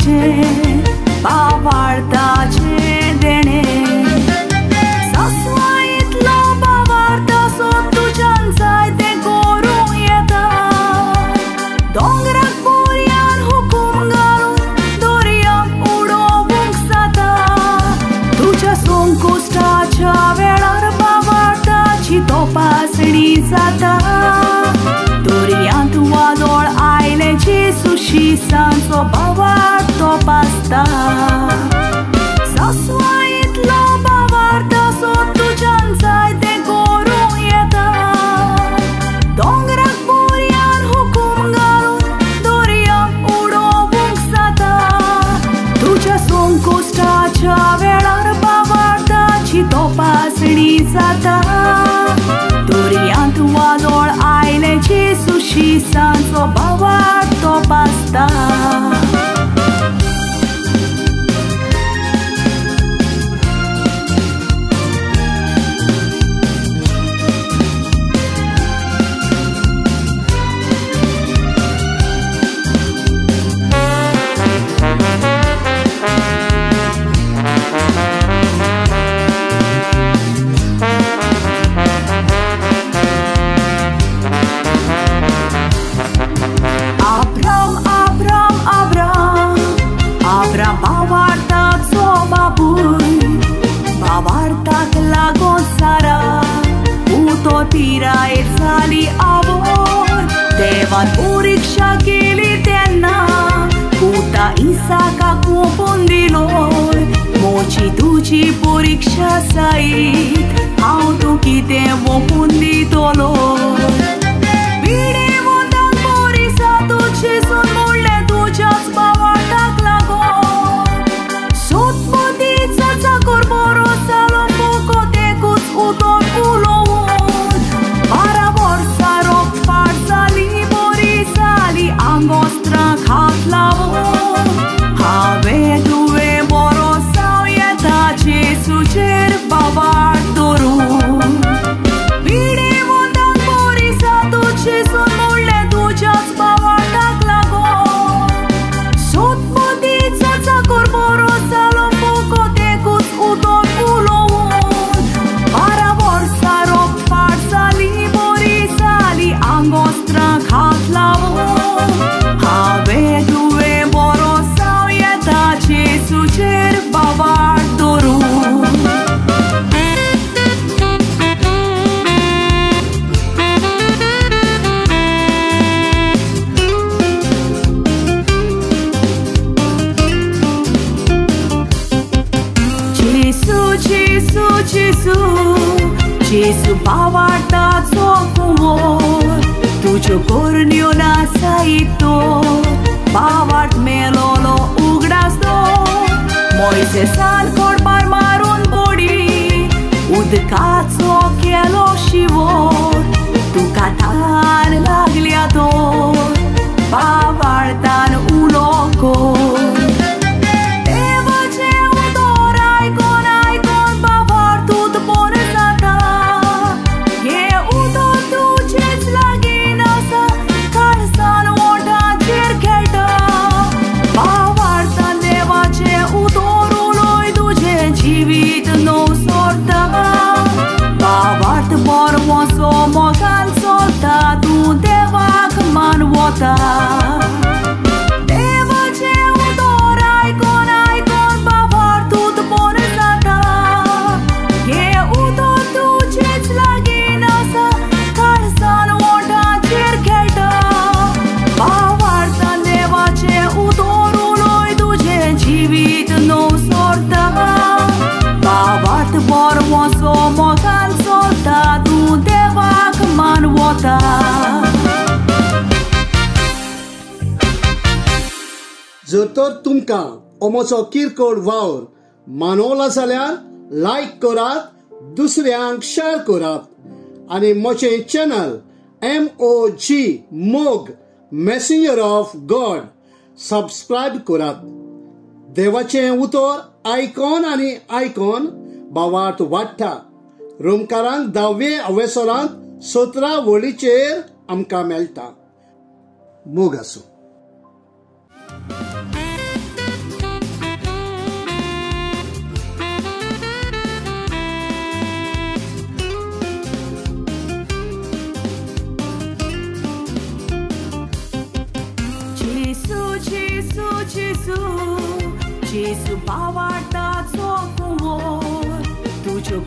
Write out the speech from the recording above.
तेजें बावार्थाचें देणें सासवा इतलो बावार्थ सो तुज्यान जाय तें करूं येता दोंगराक बोरयान हुकूम घालून दर्याक उडोवंक जाता तुज्या संकुश्टाच्या वेळार बावार्थाची तपासणी जाता दर्यांत वादळ आयलें जेजू शिसांचो बावार्थ तपासता सासवा इतलो बावार्थ सो तुज्यान जाय तें करूं येता दोंगराक बोरयान हुकूम घालून दर्याक उडोवंक जाता तुज्या संकुश्टाच्या वेळार बावार्थाची तपासणी जाता दर्यांत वादळ आयलें जेजू शिसांचो बावार्थ तपासता. बावार्थाचो बापूय बावार्थाक लागोन सारा उतो पिरायेर जाली आवय देवान परिक्षा केली तेन्ना पुता इसाकाक ओंपून दिलो मोची तुजी परिक्षा जायत हांव तूं कितें ओंपून दितलो जेजू बावार्थाचो कुंवर तुज्यो करण्यो ना जायत बावार्थ मेलोलो उगडास मोयसेसान कोडपार मारून बोडी उदकाचो केलो शिवोर तुका तान लागल्या तर बावार्थान उलो कर. देवाचें उतर आयकोन आयकोन बावार्थूत बरो जाता हें उतर तुजेच लागीं आसा काळजान ओंठाचेर खेळटा बावार्थान देवाचें उतर उलय तुजें जिवीत नव सोडटा बावार्थ बरो वसो मोगान चलता तूं देवाक मानवता. जर तर तुमकां ओमोचो किरकोळ वावर मानवला जाल्यार लायक करात, दुसऱ्यांक शेअर करात आनी म्हजें चॅनल MOG मोग मेसेंजर ऑफ गॉड सबस्क्रायब करात. देवाचें उतर आयकॉन आनी आयकॉन बावार्थ वाडटा. रोमकारांक 10 अवेसरांत 17 वळीचेर आमकां मेळटा. मोग आसूं. जेजू भावार्थाचो कुंवर, तुज्यो